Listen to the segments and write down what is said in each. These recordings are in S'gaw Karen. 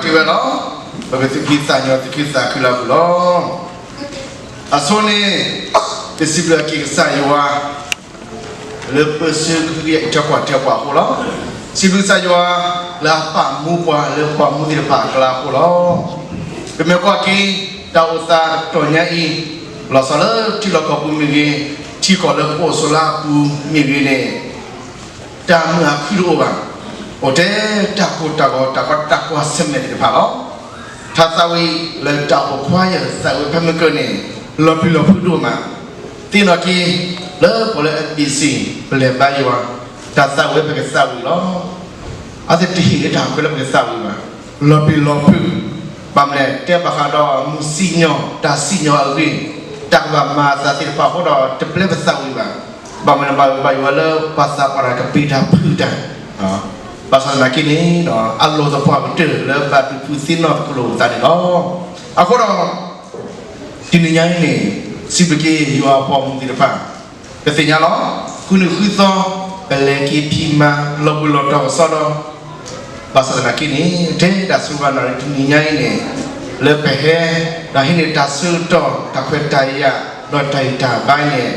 တ့ဝဲလီၤ. ပကသူၣ်ဖှံသးညီ သူၣ်ခုသးခုလၢအပူၤလီၤ. အဆိန့ၣ် ပစံးဘျုးက့ၤကစၢ်ယွၤ လၢပၢဆှၢကဟုကယာ်အံးထွဲကွၢ်ထွဲပှၤအဃိလီၤ. စံးဘျုးကစၢ်ယွၤ လၢအပာ်မူပှၤလၢပှၤမူသ့ၣ်တဖၣ်အကျါအဃိလီၤ. ပမ့ၢ်ကွၢ်က့ၤ တၢ်အိၣ်သးတတီၤညါအံၤ လီၤဆီလၢထံလီၢ်ကီၢ်ပူၤမ့ၢ်ဂ့ၤ, ထံကီၢ်လၢပအိၣ်ဆိးလၢအပူၤမ့ၢ်ဂ့ၤန့ၣ် တၢ်မုာ်အခုတအိၣ်ဘၣ်. အိၣ်ထဲတၢ်ကိၢ်တၢ်ဂီၤ တၢ်ကီတၢ်ခဲဆၢၣ်မဲာ်သ့ၣ်တဖၣ်လီၤ. တၢ်သးဝံၣ်လၢတၢ်အိၣ်ဖှိၣ်ခွါယၢ်သးဝံၣ်ဖဲမုၢ်ကၢၢ်န့ၣ် လီၤပျံၤလီၤဖုးဒိၣ်မး. သ့ၣ်နီၣ်က့ၤ လၢပှၤလၢ အဘ့ၣ်စံၣ် ပလဲၤဘါယွၤ တၢ်သးဝံၣ်ပကသးဝံၣ်လီၤ. အဝဲသ့ၣ်တဟ့ၣ်လၢတၢ်ခွဲးလၢပကသးဝံၣ်ဘၣ်. လီၤပျံၤလီၤဖုး ဘၣ်မနုၤလဲၣ် တဲဘၣ်ဃးဒီးမုၢ်စံၣ်ညီၣ် တၢ်စံၣ်ညီၣ်အဂ့ၢ်, တၢ်ကဘၣ်မၤအသးသ့ၣ်တဖၣ်အဃိဒီး တပျဲပသးဝံၣ်ဘၣ်. ဘၣ်မနုၤဘၣ် ဘၣ်ယွၤလၢပှၤသးပှၢ်တၢ်ကပ့ၤတၢ်ဖုးတၢ်, ဘၣ်ဆၣ်သနာ်က့န့ၣ် အလီၢ်သပှၢ်ကတၢၢ်လၢဘၣ်ဒုးဖုးသ့ၣ်နီၣ်သကိးလိာ်ပသးန့ၣ်လီၤ. အဃိဒီး တနံၤညါအံၤန့ၣ် စံးဘျုးက့ၤယွၤအပှၤမူသ့ၣ်တဖၣ်, ပသ့ၣ်ညါလီၤ. ဃုနုာ်ဃုသီ ပလဲၤက့ၤဖံးမၤလီၤဘှံးလီၤတီၤကစီဒီ, ဘၣ်ဆၣ်သနာ်က့န့ၣ် ထဲတၢ်ဆိၣ်ဂ့ၤဘၣ်နၣ်ရံၣ်တနံၤညါအံၤန့ၣ် လၢပဟဲ ဒီးဟံးန့ၢ်တၢ်ဆၢကတီၢ် တၢ်ခွဲးတၢ်ယာ် ဒီးတၢ်ဂံၢ်တၢ်ဘါအံၤန့ၣ်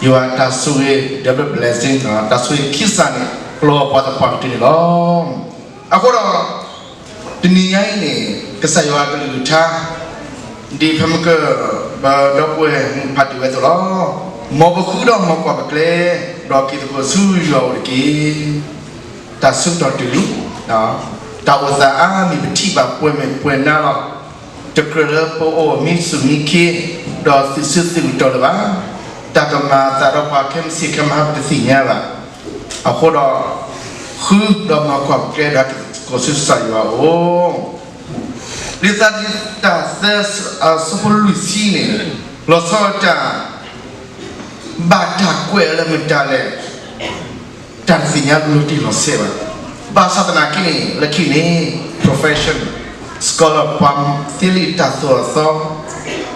ယွၤတၢ်ဆိၣ်ဂ့ၤ double blessing တၢ်ဆိၣ်ဂ့ၤခံစးန့ၣ် ပျီပှၤသပှၢ်ကတၢၢ်န့ၣ်လီၤ. အဃိဒီး တနံၤညါအံၤန့ၣ် ကစၢ်ယွၤအကလုၢ်ကထါ ဒ်ဖဲမုၢ်ကၢၢ် ပဒီပုၢ်ဝဲၢ်မုၣ်ဖးတံၢ်ဝဲအသိးလီၤ. မ်ပဃုဒီးမၤကွၢ်ပကျဲ ဒီးက့ၤသကိးဆူယွၤအအိၣ်တက့ၢ်. တၢ်ဆၢကတီၢ်တုၤလံ, တၢ်အိၣ်သးအါမံၤပထံၣ်ဘၣ်ပှဲၤမဲာ်ပှဲၤနါလီၤ. တကြၢးလၢပအိၣ်မံဆူၣ်မံခ့ ဒီးသုးဆၢသုးကတီၢ်လၢၤဘၣ်. တၢ်ကမၤအသးဒီးပှၤခဲမုၢ်ဆ့ၣ်ခဲမုၢ်ဟါပတသ့ၣ်ညါဘၣ်. အဃိဒီး ဃုဒီးမၤကွၢ်ပကျဲဒီးက့ၤသကိးဆူကစၢ်ယွၤအအိၣ် လံာ်သးတၢ်သၢ အဆၢဖိလွံၢ်ဆံန့ၣ် လီၤဆီတၢ် ဘၣ်တၢ်ကွဲးလၢမတၤလဲၣ်, တၢ်တသ့ၣ်ညါလီၤတံၢ်လီၤဆဲးဘၣ်. ဘၣ်ဆၣ်သနာ်က့န့ၣ် လၢခံန့ၣ် profession scholar ပှၤသ့လံာ်တၢ်သိၣ်အသီ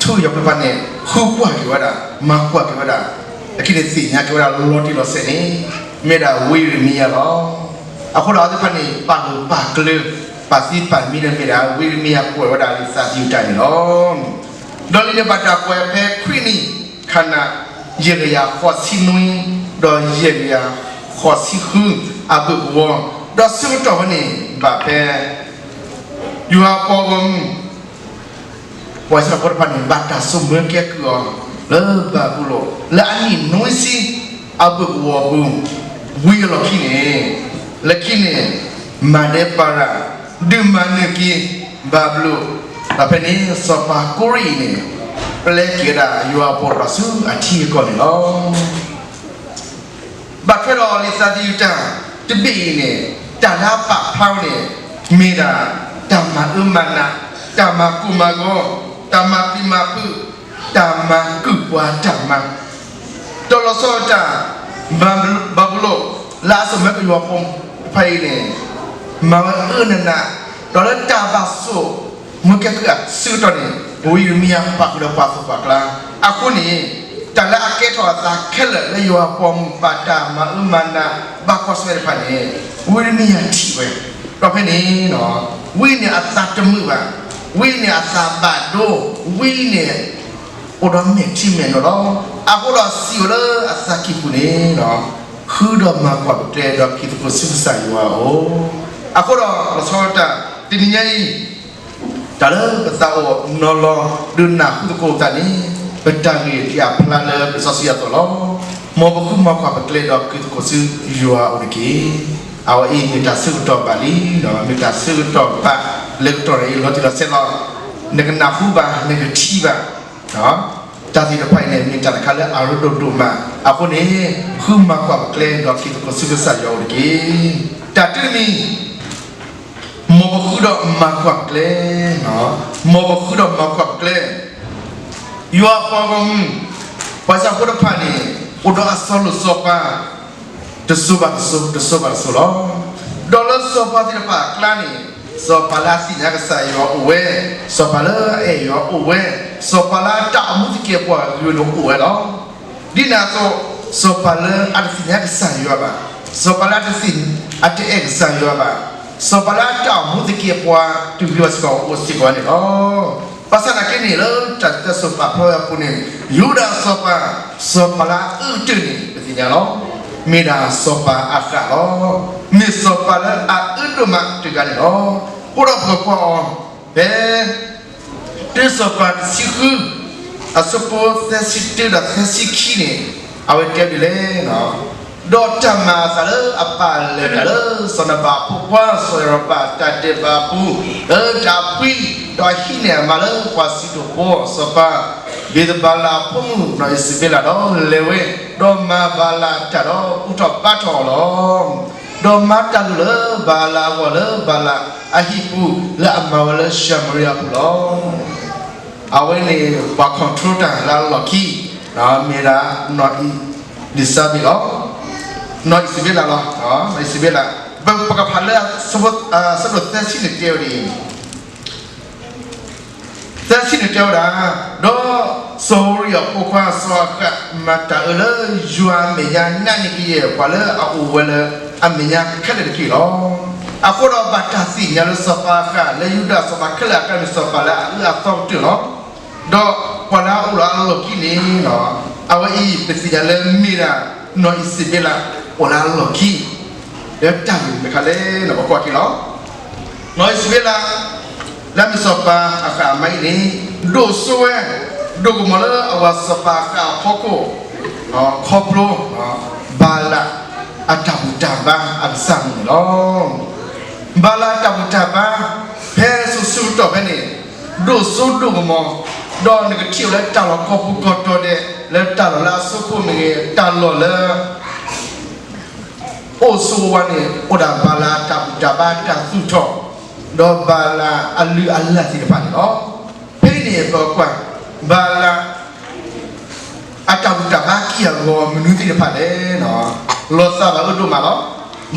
ထူယီၤဖျၢၣ်ဖးန့ၣ် ဃုကွၢ်က့ၤဝဲဒၣ် မၤကွၢ်က့ၤဝဲဒၣ် လၢခံန့ၣ်သ့ၣ်ညါက့ၤဝဲဒၣ်လီၤတံၢ်လီၤဆဲးန့ၣ် မ့ၢ်ဒၣ်ဝံယံးရမံယၤလီၤ. အဃိဒီးအဝဲသ့ၣ်တဖၣ်န့ၣ် ပာ်ဂၢၢ်ပာ်ကျၢၤ ပာ်သံပာ်မံန့ၣ်မ့ၢ်ဒၣ် ဝံယံးရမံယၤကွဲးဝဲဒၣ်လံာ်သးသယုၢ်တၢ်န့ၣ်လီၤ. ဒီးလံာ်န့ၣ်ဘၣ်တၢ်ကွဲးဖဲခွံနံၣ် ခါနၤ ယဲၢ်ကယၤဃိးဆံနွံ ဒီးယဲၢ်ကယၤဃိးဆံဃု အဘၢၣ်ကဝီၤ, ဒီးဆၢကတီၢ်ဖဲန့ၣ် ဘၣ်ဖဲ ယွၤအပှၤဂီၢ်မုၢ် ပှၤစၢဖှိၣ်တဖၣ်န့ၣ် ဘၣ်တၢ်စိာ်မၢကဲကုၢ်အီၤ လၢဘၤဘူလိၣ် လၢအနံၣ်နွံဆံ အဘၢၣ်ကဝီၤပူၤ ဝံၤအလီၢ်ခံန့ၣ် လၢခံန့ၣ် မၤဒဲပၤရၣ် ဒုးမၤနၢၤက့ၤ ဘၤဘူလိၣ်, ဒီးဖဲန့ၣ် စီၤပၤကိရ့အံၤန့ၣ် ပျဲက့ၤဝဲဒၣ်ယွၤအပှၤတဖၣ်ဆူအထံအကီၢ်န့ၣ်လီၤ. ဘၣ်ထွဲဒီးလံာ်သးသယုၢ်တၢ်တဘ့ၣ်အံၤန့ၣ် တၢ်လၢအပာ်ဖျါဝဲန့ၣ် မ့ၢ်ဒၣ် တၢ်မၤအၢမၤနး, တၢ်မၤကိၢ်မၤဂီၤ, တၢ်မၤပျံၤမၤဖုး, တၢ်မၤကုၢ်ပှၤတၢ်မၤ ဒီးလီၤဆီဒၣ်တၢ် ဘၤဘူလိၣ် လၢအစိာ်မၢကဲကုၢ်ယွၤအဖိတဖၣ်အံၤန့ၣ် မၤဝဲအၢနးနး, ဒီးလၢတၢ်ဘၣ်စိာ်မၢကဲကုၢ်အဆၢကတီၢ်န့ၣ် ဝံယံးရမံယၤပာ်ဃုာ်ဒီးပှၤသးပှၢ်ကျါ, အဃိန့ၣ် တၢ်လၢအကဲထီၣ်အသးခဲလၢာ်လၢယွၤအပှၤဂီၢ်မုၢ် ဘၣ်တၢ်မၤအၢမၤနး ဘၣ်ကွၢ်ဆၢၣ်မဲာ်တဖၣ်န့ၣ် ဝံယံးရမံယၤထံၣ်ဝဲ, ဒီးဖဲန့ၣ် ဝံန့ၣ်အသးတမုာ်ဘၣ်, ဝံန့ၣ်အသးဘၣ်ဒိ, ဝံန့ၣ် အိၣ်ဒီးမဲာ်ထံမဲာ်နိလီၤ. အဃိဒီးစံးဝဲလၢအသးကံၢ်ပူၤန့ၣ် ဃုဒီးမၤကွၢ်ပကျဲဒီးက့ၤသကိးဆူကစၢ်ယွၤအအိၣ်, အဃိဒီးလီၤဆီဒၣ်တၢ် တနံၤညါအံၤ တၢ်လၢပသးအိၣ်နီၤလီၤ ဒုးနၢ်ဟူသကိးပသးန့ၣ် ပတၢ်ဂ့ၢ်တၢ်ဖျါလၢလံာ်စီဆှံအသိးလီၤ. မ်ပဃုမၤကွၢ်ပကျဲဒီးက့ၤသကိးဆူယွၤအအိၣ်တက့ၢ်. အဝဲအံၤမ့ၢ်တၢ်ဆၢကတီၢ်ဘၣ်လံ, မ့ၢ်တၢ်ဆၢကတီၢ်ဘၣ် လၢကတီၢ်အံၤလီၤတံၢ်လီၤဆဲးလီၤ. နကနၢ်ဟူဘၣ် နကထံၣ်ဘၣ် တၢ်သ့ၣ်တဖၣ်အံၤန့ၣ် မ့ၢ်တၢ်တခါလၢအရ့ဒိၣ်ဒိၣ်မး, အဃိန့ၣ် ဃုမၤကွၢ်ပကျဲဒီးက့ၤသကိးဆူကစၢ်ယွၤအအိၣ်တက့ၢ်. တၢ်တုတမံၤ မ်ပဃုဒီးမၤကွၢ်ပကျဲ, မ်ပဃုဒီးမၤကွၢ်ပကျဲ, ယွၤအပှၤဂီၢ်မုၢ် ပှၤစၢဖှိၣ်တဖၣ်န့ၣ် အိၣ်ဒီးအစီၤလိၣ်စီၤပၤ တစိၤဘၣ်တစိၤ တစိၤဘၣ်တစိၤလီၤ. ဒီးလၢစီၤပၤသ့ၣ်တဖၣ်အကျါန့ၣ် စီၤပၤလၢအသ့ၣ်ညါကစၢ်ယွၤအိၣ်ဝဲ, စီၤပၤလၢအအဲၣ်ယွၤအိၣ်ဝဲ, စီၤပၤလၢအတၢ်အိၣ်မူသကဲးပဝးဂ့ၤန့ၣ်အိၣ်ဝဲလီၤ. ဒ်န့ၣ်အသိး စီၤပၤလၢအတသ့ၣ်ညါကစၢ်ယွၤဘၣ်, စီၤပၤလၢအတသ့ၣ် အတအဲၣ်ကစၢ်ယွၤဘၣ် စီၤပၤလၢအတၢ်အိၣ်မူသက့အပှၤ တုၤဂ့ၤဘၣ်စ့ၢ်ကီးအိၣ်စ့ၢ်ကီးန့ၣ်လီၤ. ဘၣ်ဆၣ်သနာ်က့န့ၣ် လၢတၢ်စံးတၢ်ကတိၤပာ်ဖျါဝဲအပူၤန့ၣ် ယူဒၤစီၤပၤ, စီၤပၤလၢအအၢတ့ၢ်န့ၣ် ပသ့ၣ်ညါလီၤ. မ့ၢ်ဒၣ်စီၤပၤအၤဃးလီၤ. မ့ၢ်စီၤပၤလၢအအၢဒိၣ်မးတဂၤန့ၣ်လီၤ. အဃိဒီးပကွၢ်အီၤ ဖဲ တၢစီၤပၤတဆံဃု အဆၢဖိသၢဆံတၢဒီးသၢဆံခံန့ၣ် အဝဲတဲဒ်လဲၣ်န့ၣ်, ဒီးတၢ်မၤအသးလၢအပာ်လဲၤတၢ်လၢ စီၤနၤဘၤအဖိခွါ စီၤယရၤဘၣ်အတၢ်ဒဲးဘးအပူၤ လၢတၢ်အဖှံ, ဒီးဟံးန့ၢ်အမါလၢပှၤစံးဒိၣ်ဖိ စီၤပၤ ဘ့ၤသဘၤလးအဖိမုၣ် နီၢ်အံးစဘ့လးဒီးလဲၤဝဲ, ဒီးမၤဘၤလးအတၢ်ဒီးဘူၣ်ထီၣ်ဘါထီၣ်အီၤလီၤ. ဒီးမၤတၢ်လိၣ်လၢဘၤလးအဂီၢ်လၢဘၤလးအဟံၣ်ပူၤ လၢအမၤဝဲလၢၡၤမရံယါပူၤလီၤ. အဝဲန့ၣ် ပှၤ control တၢ်လၢအလီၢ်ခံ မ့ၢ်ဒၣ် နီၢ်အံးစဘ့လးလီၤ. နီၢ်အံးစဘ့လးလီၤ. နီၢ်အံးစဘ့လး, ပကဖးလၢ ဆၢဒိၣ်သၢဆံန့ၣ်တဲဝဲဒ်အံၤ, သၢဆံန့ၣ်တဲဝဲဒၣ်, ဒီးစီၤဧူရံယၤအဖိခွါ စီၤအၤဃး မၤတၢ်အၢလၢယွၤအမဲာ်ညါ နးနံၣ်ကယဲၢ် ပှၤလၢအအိၣ်ဝဲလၢအမဲာ်ညါခဲလၢာ်တက့ၢ်လီၤ. အဃိဒီးဘၣ်တၢ်သ့ၣ်ညါလၢစီၤပၤအၤဃး လၢယူဒၤစီၤပၤခဲလၢာ်အကျါန့ၣ် စီၤပၤလၢအအၢအသီကတၢၢ်လီၤ. ဒီးပှၤလၢအအိၣ်လၢအလီၢ်ခံန့ၣ် အဝဲအံၤပသ့ၣ်ညါလၢမ့ၢ်ဒၣ် နီၢ်အံးစဘ့လး အိၣ်လၢအလီၢ်ခံ လၢတၢ်ဂ့ၢ်မနုၤလဲၣ် ပကွၢ်က့ၤလီၤ. နီၢ်အံးစဘ့လး လၢအမ့ၢ်စီၤပၤအၤဃးအမါအံၤန့ၣ် ဒိၣ်စိဝဲ ဒိၣ်ကမီၤလၢအဝၤစီၤပၤအၤဃးအဖီခိၣ် ခီဖျိ ဘၤလးအတၢ်ဘူၣ်တၢ်ဘါအကစၢ်မုၣ်န့ၣ်လီၤ. ဘၤလးအတၢ်ဘူၣ်တၢ်ဘါ ဖဲစိၤဆၢကတီၢ်ဖဲန့ၣ် ဒိၣ်စိဒိၣ်ကမီၤ, ဒီးနကထံၣ်အီၤလၢတၢ်လီၢ်ကိးပူၤကိးတီၤဒဲး လၢတၢ်လီၢ်လၢအစိခိၣ်မ့ၢ်ဂ့ၤ တၢ်လီၢ်လၢ အိၣ်ဆိးဝါန့ၣ် အိၣ်ဒၣ်ဘၤလးအတၢ်ဘူၣ်တၢ်ဘါတၢ်သူၣ်ထီၣ်, ဒီးဘၤလးအလုၢ်အလၢ်သ့ၣ်တဖၣ်န့ၣ်လီၤ. ဖဲအံၤန့ၣ် ပကွၢ် ဘၤလး အတၢ်ဘူၣ်တၢ်ဘါကံၢ်အဂီၤမနုၤသ့ၣ်တဖၣ်လဲၣ်န့ၣ် လီၤသးဘၣ်အၢဒိၣ်မးလီၤ.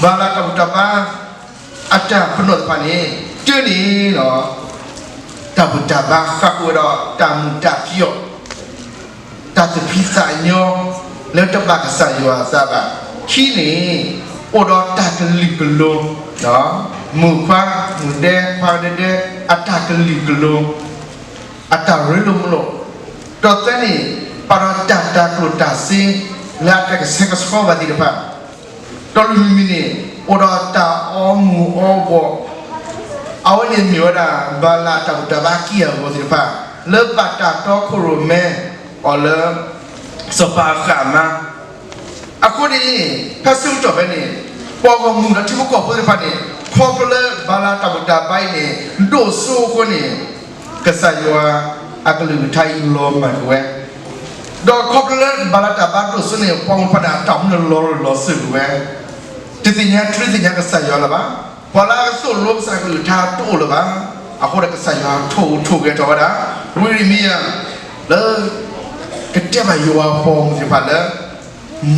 ဘၤလးအတၢ်ဘူၣ်တၢ်ဘါ အတၢ်ပနီၣ်သ့ၣ်တဖၣ်န့ၣ် တၢန့ၣ် တၢ်ဘူၣ်တၢ်ဘါဃၣ်ဃုာ်ဝဲဒီးတၢ်မုာ်တၢ်ပျီၣ် တၢ်သူၣ်ဖှံသးညီ လၢတဘၣ်ကစၢ်ယွၤအသးဘၣ်. ခံန့ၣ် အိၣ်ဒီးတၢ်ကလုာ်ကလိၤ, မိၢ်ခွါမုၣ်ဒဲ ခွါဒဲဒဲ အတၢ်ကလုာ်ကလိၤ အတၢ်ရ့လိာ်မုာ်လိာ်, ဒီးသၢန့ၣ် ပာ်ဒီးတၢ်တၤကျိၣ်တၤစ့ လၢအတၢ်ကဆှဲကဆှီဘၣ်သ့ၣ်တဖၣ်, ဒီးလွံၢ်မံၤန့ၣ် အိၣ်ဒီးတၢ်အီမူၤအီဘှီး, အဝဲန့ၣ်မ့ၢ်ဝဲဒၣ် ဘၤလးအတၢ်ဘူၣ်တၢ်ဘါကံၢ်အဂီၤသ့ၣ်တဖၣ် လၢဘၣ်တၢ်တီခိၣ်ရိၣ်မဲအီၤလၢ စီၤပၤအၤဃးအမါ အဃိန့ၣ် ဖဲဆၢကတီၢ်ဖဲန့ၣ် ပှၤဂီၢ်မုၢ်ဒီးထံဖိကီၢ်ဖိသ့ၣ်တဖၣ်န့ၣ် ခီဖျိလၢဘၤလးတၢ်ဘူၣ်တၢ်ဘါအံၤန့ၣ် ဒိၣ်စိအဃိန့ၣ် ကစၢ်ယွၤအကလုၢ်ကထါအံၤလီၤမၢ်ကွံာ်ဝဲ, ဒီးခီဖျိလၢဘၤလးတၢ်ဘါဒိၣ်စိန့ၣ် ပှၤမိၢ်ပှၢ်န့ၣ် အတၢ်အိၣ်မူန့ၣ်လီၤရၢၢ်လီၤစၢၤကွံာ်ဝဲ, တသ့ၣ်ညါထံသ့ၣ်ညါကစၢ်ယွၤလၢၤဘၣ်. ပှၤလၢအသိၣ်လိကစၢ်ကလုၢ်ကထါတအိၣ်လၢၤဘၣ်. အဃိဒီးကစၢ်ယွၤထိၣ်ဟူးထိၣ်ဂဲၤထီၣ်ဝဲဒၣ် ဝံယံးရမံယၤ လၢ ကတဲဘၣ်ယွၤအပှၤဂီၢ်မုၢ်သ့ၣ်တဖၣ်လၢ မ်ပကဃ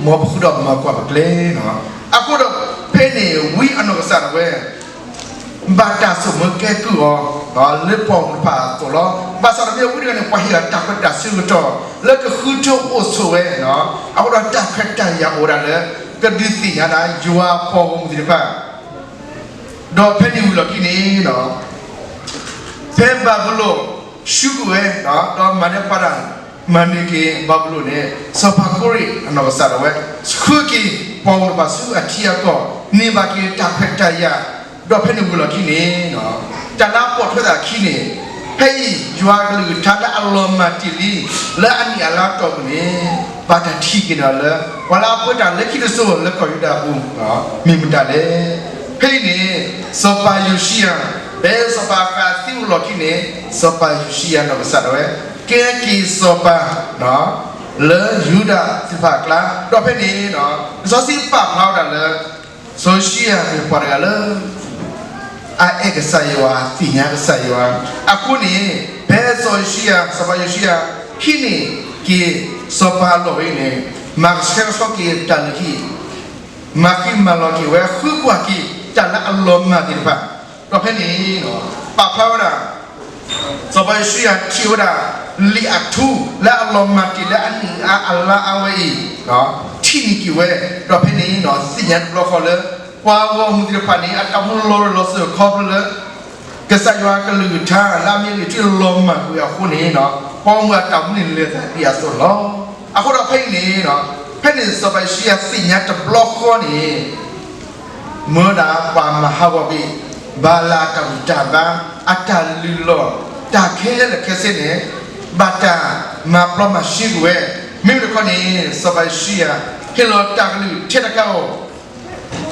ု, မ်ပဃုဒီးမၤကွၢ်ပကျဲန့ၣ်လီၤ. အဃိဒီး ဖဲန့ၣ် ဝံအနီၢ်ကစၢ်ဒၣ်ဝဲ ဘၣ်တၢ်ဆိၣ်မၢကဲကုၢ်အီၤ လၢပှၤဂီၢ်မုၢ်တဖၣ်အသိးလီၤ. ဘၣ်ဆၣ်ဒီးမ့ၢ်ဝံတဂၤန့ၣ် ပှၤဟ့ၣ်အီၤတၢ်ခွဲးတၢ်ဆၢကတီၢ် လၢကဃုထၢအိၣ်ဆိးဝဲ, အဃိဒီးတၢ်ခွဲးတၢ်ယာ်အိၣ်ဝဲဒၣ်လၢ ကဒုးသ့ၣ်ညါဒၣ်ယွၤအပှၤဂီၢ်မုၢ်သ့ၣ်တဖၣ် ဒီးဖဲန့ၣ်ဝံၤလီၢ်ခံန့ၣ် ဖဲဘၤဘူလိၣ် ဆှုကွံာ်ဝဲ ဒီးမၤန့ၢ်ပှၤတၢ် မၤန့ၢ်က့ၤဘၤဘူလိၣ်န့ၣ် စီၤပၤကိရ့ၣ်အနီၢ်ကစၢ်ဒၣ်ဝဲ ဆှၢက့ၤပှၤဂီၢ်မုၢ်တဖၣ်ဆူအထံအကီၢ် န့ၢ်ဘၣ်က့ၤတၢ်ခွဲးတၢ်ယာ်, ဒီးဖဲန့ၣ်ဝံၤလီၢ်ခံန့ၣ် တၢ်လၢအပိာ်ထွဲသးခံန့ၣ် ဖဲအံၤ ယွၤအကလုၢ်ကထါလၢအလီၤမၢ်တ့ၢ်လံ လၢအနံၣ်အလါတီၢ်ပူၤန့ၣ် ဘၣ်တၢ်ထံၣ်က့ၤဒီးလၢ ပှၤလၢအပၢတၢ်လၢခံတစိၤလၢကီၢ်ယူဒၤအပူၤ မ့ၢ်မတၤလဲၣ်. ဖဲအံၤန့ၣ် စီၤပၤယိၤၡံယၤ ဖဲစီၤပၤအၤဃးသံဝံၤလီၢ်ခံန့ၣ် စီၤပၤယိၤၡံယၤနီၢ်ကစၢ်ဒၣ်ဝဲ ကဲက့ၤစီၤပၤ လၢယူဒၤသ့ၣ်တဖၣ်အကျါ ဒီးဖဲန့ၣ် လံာ်စီဆှံပာ်ဖျါဝဲဒၣ်လၢ စီၤယိၤၡံယၤမ့ၢ်ပှၤတဂၤလၢ အအဲၣ်ကစၢ်ယွၤ သ့ၣ်ညါကစၢ်ယွၤ အဃိန့ၣ် ဖဲစီၤယိၤၡံယၤ စီၤပၤယိၤၡံယၤ ဟံးန့ၢ်က့ၤစီၤပၤအလီၢ်ဝဲအံၤန့ၣ် မၤကဆှဲကဆှီက့ၤတၢ်လုၢ်ဟံၣ် မၤဃံမၤလီၤက့ၤဝဲ ဃုကွၢ်က့ၤတၢ်လၢအလီၤမၢ်သ့ၣ်တဖၣ် ဒီးဖဲန့ၣ် ပာ်ဖျါဝဲဒၣ် စီၤပၤယိၤၡံယၤထံၣ်ဝဲဒၣ် လံာ်အထူလၢအလီၤမၢ်တ့ၢ်လၢအနံၣ်အါအလါအါဝဲအံၤ ထံၣ်န့ၢ်က့ၤဝဲ ဒီးဖဲန့ၣ် သ့ၣ်ညါတဘျီဃီလၢ ပှၤဂီၢ်မုၢ်သ့ၣ်တဖၣ်န့ၣ် အတၢ်မူလီၤရၢၢ်လီၤစၢၤခီဖျိလၢ ကစၢ်ယွၤအကလုၢ်ကထါ လၢအမ့ၢ်လံာ်ထံလီၤမၢ်ကွံာ်အဃိန့ၣ်, ပှၤဂီၢ်မုၢ်အတၢ်မူန့ၣ်လဲၤသးဒ်အသိးန့ၣ်လီၤ. အဃိဒီးဖဲအံၤန့ၣ်, ဖဲန့ၣ်စီၤပၤယိၤၡံယၤသ့ၣ်ညါတဘျီဃီန့ၣ် မၢဒၣ်ပှၤမၤဟးဂီၤကွံာ် ဘၤလးအတၢ်ဘူၣ်တၢ်ဘါ, အတၢ်လုၢ်လီၢ်, တၢ်ခဲလၢာ်ခဲဆ့န့ၣ် ဘၣ်တၢ်မၤပျီမၤရှဲကွံာ်ဝဲ. မ့မ့ၢ်တခီန့ၣ် စီၤပၤယိၤၡံယၤ ဟ့ၣ်လီၤတၢ်ကလုၢ်ထဲတခါအံၤ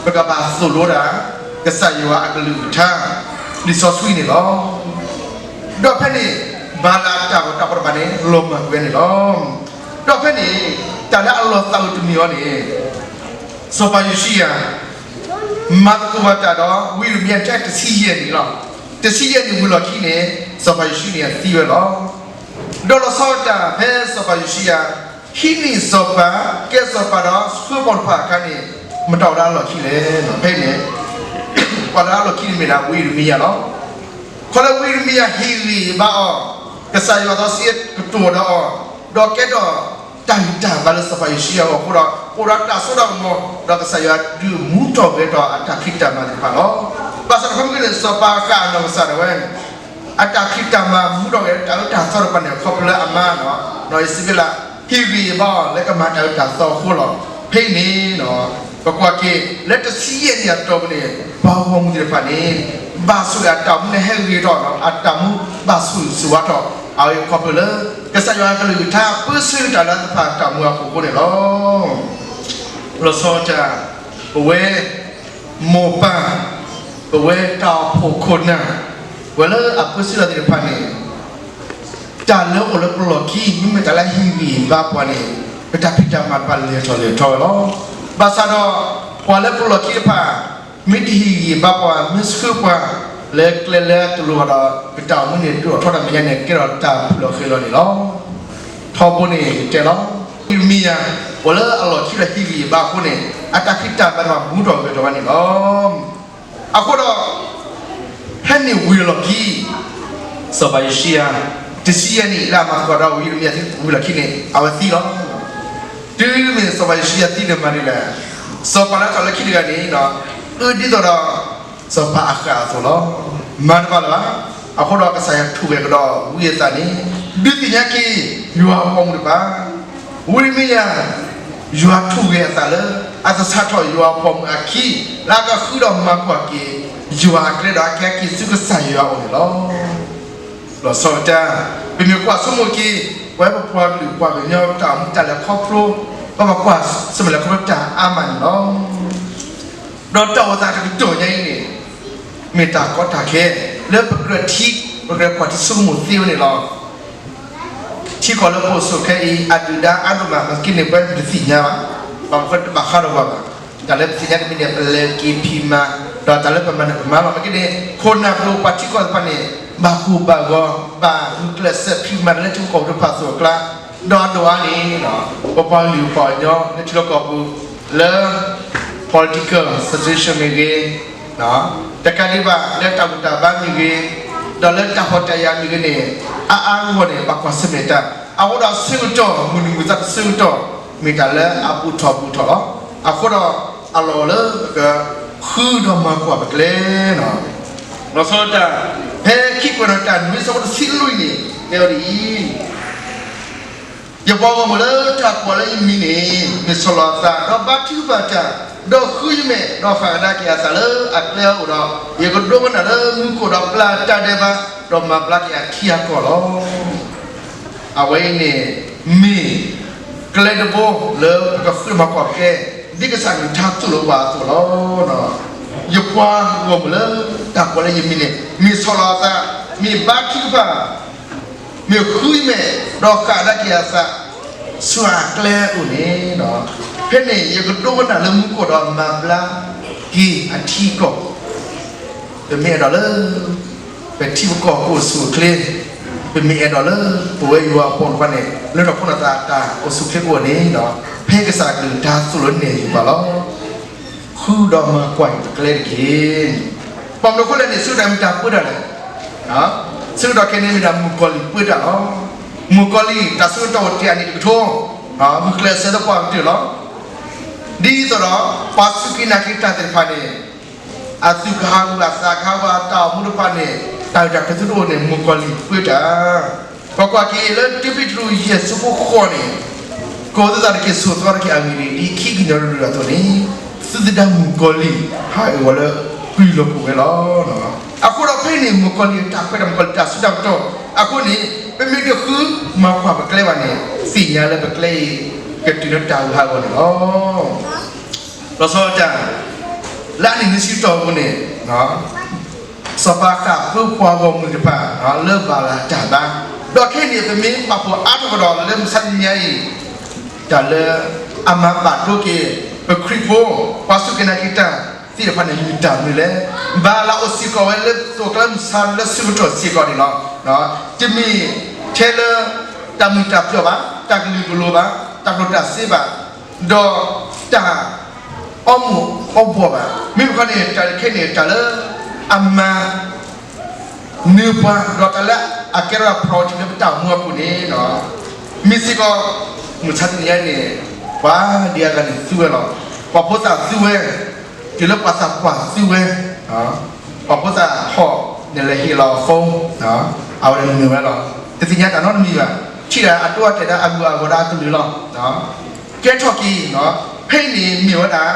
ပကဘၣ်သိၣ်လိဒၣ် ကစၢ်ယွၤအကလုၢ်ကထါ လံာ်စီဆှံန့ၣ်လီၤ. ဒီးဖဲန့ၣ် ဘၤလးအတၢ်ဂီၤတၢ်ဖီၣ်တဖၣ်န့ၣ် လီၤမၢ်ကွံာ်ဝဲန့ၣ်လီၤ. ဒီးဖဲန့ၣ် တၢ်လၢအလီၤသးအုးတမံၤအံၤန့ၣ် စီၤပၤယိၤၡံယၤ မၤသကိးဘၣ်တၢ်ဒီး ဝံယံးရမံယၤထဲတဆံယဲၢ်နံၣ်လီၤ. တဆံယဲၢ်နံၣ်ဝံၤလီၢ်ခံန့ၣ် စီၤပၤယိၤၡံယၤန့ၣ်သံဝဲလီၤ. ဒီးလီၤဆီဒၣ်တၢ်ဖဲစီၤပၤယိၤၡံယၤ ဟံးန့ၢ်စီၤပၤ, ကဲစီၤပၤဒီးဆှၢပှၤတဖၣ်အခါန့ၣ် မတၤအိၣ်လၢအလီၢ်ခံလဲၣ်. ဖဲအံၤန့ၣ် ပှၤလၢအလီၢ်ခံန့ၣ်မ့ၢ်ဒၣ်ဝံယံးရမံယၤလီၤ. ခီလၢဝံယံးရမံယၤဟ့ၣ်ဂံၢ်ဘါအီၤ, ကစၢ်ယွၤစီဆှံကတိၤဒီးအီၤ, ဒီးကဲထီၣ် တၢ်ဂံၢ်တၢ်ဘါလၢစီၤပၤယိၤၡံယၤအဂီၢ်အဃိဒီး အိၣ်ဒီးတၢ်စိတၢ်ကမီၤ, ဒီးကစၢ်ယွၤဒုးမူထီၣ်ဂဲၤထီၣ်အတၢ်ဖံးတၢ်မၤသ့ၣ်တဖၣ်လီၤ. ဘၣ်ဆၣ်တခီမ့ၢ်ဂ့ၤန့ၣ် စီၤပၤအဃၣ်အနီၢ်ကစၢ်ဒၣ်ဝဲ အတၢ်ဖံးတၢ်မၤမူထီၣ်ဂဲၤတၢ်အၢတၢ်သီတဖၣ်န့ၣ် ခီဖျိလၢအမါ နီၢ်အံၤစဘ့လး ဟ့ၣ်ဂံၢ်ဟ့ၣ်ဘါအီၤလၢကမၤတၢ်အၢတၢ်သီအဃိလီၤ. ဖဲအံၤန့ၣ် ပကွၢ်က့ၤ လၢတဆံယဲၢ်နံၣ်အတီၢ်ပူၤန့ၣ် ပှၤဂီၢ်မုၢ်သ့ၣ်တဖၣ်န့ၣ် ဘၣ်ဆိၣ်ဂ့ၤအတၢ်မူန့ၣ်ဟဲဂ့ၤထီၣ်ဒီး အတၢ်မူဘၣ်ဆိၣ်ဂ့ၤဆိၣ်ဝါထီၣ် အဝဲခီဖျိလၢ ကစၢ်ယွၤအကလုၢ်ကထါ ပၢဆှၢတၢ်လၢသ့ၣ်တဖၣ်တၢ်မူအပူၤအဃိန့ၣ်လီၤ. လီၤဆီဒၣ်တၢ် ပဝဲ မိၢ်ပၢ်, ပဝဲတၢ်အိၣ်ဖှိၣ်ခိၣ်နၢ်, ပဝဲလၢအပၢဆှၢတၢ်သ့ၣ်တဖၣ်န့ၣ် တၢ်လၢအိၣ်လၢပလီၢ်ခံ မ့မ့ၢ်တၢ်လၢဟ့ၣ်ဂံၢ်ဟ့ၣ်ဘါပှၤန့ၣ် ပတၢ်ဖံးတၢ်မၤတဖၣ်လဲၤထီၣ်လဲၤထီဝဲလီၤ. ဘၣ်ဆၣ်ဒီး ပှၤလၢပလီၢ်ခံတဖၣ် မ့ၢ်တဟ့ၣ်ဂံၢ်ဟ့ၣ်ဘါပှၤ မ့ၢ်ဆှၢပှၤ လၢကျဲလၢတလိၤဘၣ်ဒီး ပတၢ်အိၣ်မူန့ၣ် ဒုးအိၣ်ထီၣ်တၢ်မဲာ်ညါန့ၣ် ကဲထီၣ်တၢ်ဖုၣ်လီၤဃဲၤလီၤန့ၣ်လီၤ. ထီဘိန့ၣ်ယတဲလီၤ. ဝံယံးရမံယၤ ပှၤလၢအလီၢ်ခံဒီးဟ့ၣ်ဂံၢ်ဟ့ၣ်ဘါအဃိန့ၣ် အတၢ်ဖံးတၢ်မၤတဖၣ်မူထီၣ်ဂဲၤထီၣ်ဝဲန့ၣ်လီၤ. အဃိဒီး ဖဲန့ၣ်ဝံၤအလီၢ်ခံ စီၤပၤယိၤၡံယၤ တဆံယဲၢ်နံၣ်လၢအမၤသကိးဒီးဝံယံးရမံယၤဝံၤအလီၢ်ခံန့ၣ် အဝဲသံလီၤ. တုၤမ့ၢ်စီၤပၤယိၤၡံယၤသံန့ၣ်မၤဒ်လဲၣ်, စီၤပၤလၢအထီၣ်လၢခံတဂၤန့ၣ် အၢဒ်သိးဒီး စီၤပၤအဃၣ်အသိးလီၤ. မၤတဘၣ်လၢၤဘၣ်. အဃိဒီးကစၢ်ယွၤထူၣ်ဂဲၤကဒီးဝံအသးန့ၣ် ဒုးသ့ၣ်ညါက့ၤ ယွၤအပိာ်မုၣ်တဖၣ် ဝံယံးရမံယၤ ယွၤထူၣ်ဂဲၤအသးလၢ အသဆၣ်ထီၣ်ယွၤအပိာ်မုၣ်အခံ လၢအကဃုဒီးမၤကွၢ်က့ၤ ယွၤအကျဲဒီးအကဟဲက့ၤဆူကစၢ်ယွၤအအိၣ်န့ၣ်လီၤ. လီၤဆီဒၣ်တၢ် ပမ့ၢ်ကွၢ်ဆိကမိၣ်က့ၤ ပဝဲပပှၤကလုာ်ပှၤကညီတၢ်အိၣ်မူတၢ်လဲၤခီဖျိ ပဘၣ်ကွၢ်ဆၢၣ်မဲာ်လဲၤခီဖျိတၢ်အါမးန့ၣ်လီၤ. ဒီးတၢ်အိၣ်သးတကတီၢ်ညါအံၤန့ၣ် မ့ၢ်တၢ်ကီတၢ်ခဲ လၢပကြၢးထံ ပကြၢးကွၢ်ထံဆိကမိၣ်သ့ဝဲန့ၣ်လီၤ. ထံကီၢ်လၢပအိၣ်ဆိးခဲအံၤ အဒုၣ်ဒါအါဒိၣ်မး မ့ၢ်က့န့ၣ် ပဝဲပတသ့ၣ်ညါဘၣ်, ဘၣ်မနုၤဃိတဘၣ်ဃးဒီးပှၤဘၣ်. တၢ်လၢပသ့ၣ်ညါတမံၤန့ၣ် ပလဲၤက့ၤဖံးမၤ, ဒီးတၢ်လၢပမၤန့ၣ် ပမၤလီၤ. မ့ၢ်က့န့ၣ် ခိၣ်နၢ်ပှၤထံကီၢ်သ့ၣ်တဖၣ်န့ၣ် ဘၣ်ကိၢ်ဘၣ်ဂီၤ ဘၣ်ဂုာ်ကျဲးစၢးဖံးမၤတၢ်လၢထံဖိကီၢ်ဖိတဖၣ်အသိးအကျါ, ဒီးအဒိၣ်အါန့ၣ် ပပှၤကလုာ်ပှၤကညီလၢထံလီၢ်ကီၢ်ပူၤ လၢ political situation မ့ၢ်ဂ့ၤ, တကးဒံးဘၣ်လၢတၢ်ဘူၣ်တၢ်ဘါမ့ၢ်ဂ့ၤ, ဒီးလၢတၢ်ဟီၣ်တၢ်ယၢၤမ့ၢ်ဂ့ၤန့ၣ် အါအါဂီၢ်ဂီၢ်န့ၣ် ဘၣ်ကွၢ်ဆၢၣ်မဲာ်တၢ်. အဃိဒီးဆၢကတီၢ် မုၢ်နံၤမုၢ်သီတဆၢကတီၢ် မ့ၢ်တၢ်လၢအဘူၣ်ထီၣ်ဘူၣ်ထီၣ်လီၤ. အဃိဒီး အလီၢ်လၢပကဃုဒီးမၤကွၢ်ပကျဲလီၤ. လီၤဆီဒၣ်တၢ် ဖဲခံကွဲးနီၣ်တၢ်နွံဆၢဖိတဆံလွံၢ်န့ၣ် တဲဝဲဒ်အံၤ ယပှၤဂီၢ်မုၢ်လၢတၢ်ကိးလၢယမံၤန့ၣ် မ့ၢ်ဆီၣ်လီၤအသး ဒီးဘါထုကဖၣ်တၢ်, ဒီးဃုယမဲာ်, ဒီးဃၣ်ကဒါက့ၤအသးလၢအကျဲအအိၣ်ဒီး, ယကဒိကနၣ်လၢမူခိၣ်ဒီးပျၢ်တၢ်ဒဲးဘး, ဒီးမၤဘျါက့ၤအထံအကီၢ်လီၤ. အဝဲအံၤန့ၣ် မ့ၢ်ကျဲတဘိလၢပကဃုမၤကွၢ်ကဲ, ဒ်ကစၢ်ကလုၢ်ကထါသိၣ်လိပှၤအသိးလီၤ. ယပှၤဂီၢ်မုၢ်လၢတၢ်ကိးလၢယမံၤန့ၣ် မ့ၢ်ဆီၣ်လီၤအသး, မ့ၢ်ဘါထုကဖၣ် မ့ၢ်ဃုယမဲာ်, ဒီးဃၣ်ကဒါက့ၤအသး ဆူအကျဲအအိၣ်န့ၣ်, ဖဲန့ၣ် ယကဒိကနၣ်လၢမူခိၣ်ဒီးမၤဘျါက့ၤအထံအကီၢ်. ပမ့ၢ်အဲၣ်ဒိးလၢ ပထံပကီၢ်ကအိၣ်ဆူၣ်အိၣ်ချ့, ပမ့ၢ်အဲၣ်ဒိးလၢ ပဝဲယွၤအပိာ်မုၣ်တဖၣ်န့ၣ် လၢနီၢ်ခိနီၢ်သးအတၢ်အိၣ်ဆူၣ်အိၣ်ချ့ကအိၣ်န့ၣ်, ဖဲကစၢ်ကလုၢ်ကထါသိၣ်လိနဲၣ်ယပှၤလီၤ. ဃုဒီးမၤကွၢ်က့ၤပကျဲတက့ၢ်. ဘၣ်မနုၤအဃိလဲၣ်န့ၣ် ဆၢကတီၢ်မ့ၢ်တၢ်ပၢတၢ်လဲၣ်. ဆၢကတီၢ်ခဲအံၤန့ၣ်မ့ၢ်ဒၣ်မုၣ်ကီၤလံၢ်ပၢတၢ်လီၤ. မုၣ်ကီၤလံၢ်တၢ်ဆၢကတီၢ်အိၣ်တ့ၢ်အနံၣ်တကထိ, ဂုာ်ကျဲးစၢးလၢပှၤကတၢၢ်လီၤ. ဒ်သိးဒီး ပှၤစူၢ်က့ၤနာ်က့ၤတၢ်သ့ၣ်တဖၣ်န့ၣ် အသူၣ်ကဟးဂီၤအသးကဟးဂီၤအတၢ်အိၣ်မူတဖၣ်န့ၣ် တၢ်ဂ့ၢ်တၢ်ကျိၤသုတအိၣ်န့ၣ် မုၣ်ကီၤလံၢ်ပၢတၢ်. ပကွၢ်က့ၤလၢတၢပ့းတရူးယဲၢ်ဆၢဖိဃိးန့ၣ်, ကီၤသးတက့ၢ်ဆိးသီတက့ၢ်အဂ့ၢ်ဒ်အံၤ ဒ်ခံကညီတရူးအသိးန့ၣ်, သုသဒါမုၣ်ကီၤလံၢ် ဟးဂီၤလၢကွံာ်လီၢ်ပူၤဝဲလီၤ. အဃိဒီးဖဲန့ၣ် မုၣ်ကီၤလံၢ်အတၢ်ခွဲးတၢ်ယာ် မုၣ်ကီၤလံၢ်တၢ်စုတၢ်ကတီၢ် အဃိန့ၣ် ပမ့ၢ်တဃုမၤကွၢ်ပကျဲဘၣ်န့ၣ် သ့ၣ်ညါလၢပကျဲအံၤ ကတုၤလၢတၢ်ဂုၤဟးဂီၤန့ၣ်လီၤ. လီၤဆီဒၣ်တၢ် လၢအနံၣ်နွံဆံတီၢ်အပူၤန့ၣ်, စီၤပၤဃၣ်ဃုပှၤဂီၢ်မုၢ်တဖၣ် လၢဘၤလးတၢ်ဘါ, ဒီးခဲအံၤန့ၣ် ပမ့ၢ်ပာ်ဖှိၣ်အါထီၣ်ကဒီးလၢမုၢ်ဆါတနံၤညါအံၤ, တၢ်လၢအမၤဘၣ်ဒိက့ၤ ပခရံာ်ဖိ ပှၤစူၢ်က့ၤနာ်က့ၤတၢ်သ့ၣ်တဖၣ်န့ၣ် မ့ၢ်တၢ်မနုၤလဲၣ်. ဘၤလးအိၣ်စ့ၢ်ကီးဝဲလၢ သိးကျဲမုၢ်ဆါလၢဆၢကတီၢ်စ့ၢ်ကီးန့ၣ်လီၤ. တမ့ၢ်ထဲလၢ တၢ်မုာ်တၢ်ပျီၢ်ဘၣ်, တၢ်ကလုာ်ကလိၤဘၣ်, တၢ်ကျိၣ်တၢ်စ့ဘၣ်, ဒီးတၢ် အီမူၤအီဘှီၣ်ဘၣ်. မ့မ့ၢ်တခီန့ၣ် တၢ်ခဲအံၤန့ၣ် တၢ်လၢအမၤနၢၤပှၤ ဒီးတၢ်လၢအကဲထီၣ် priority လၢပတၢ်အိၣ်မူအပူၤန့ၣ်, မ့ၢ်စ့ၢ်ကီး မုၢ်ဆါတနံၤညါန့ၣ် ပှၤဒံးအဂၤန့ၣ်သူဝဲလီၤ. ပှၤဖိသၣ်သူဝဲ, တုၤလၢပှၤသးပှၢ်သူဝဲ, ပှၤဖိသၣ်ဟီၣ်န့ၣ်လဲၤဟ့ၣ်လီၤ phone, အဝဲဒၣ်နုာ်ဝဲလီၤ. တသ့ၣ်ညါတၢ်နီတမံၤဘၣ်. ထံၣ်ဒၣ်အတိအတဲာ်ဒၣ်အဂုၤအဂီၤဒၣ်အကလုာ်လီၤ. ကဲထီၣ်က့ၤ, ဖဲအံၤန့ၣ်မ့ၢ်ဝဲဒၣ်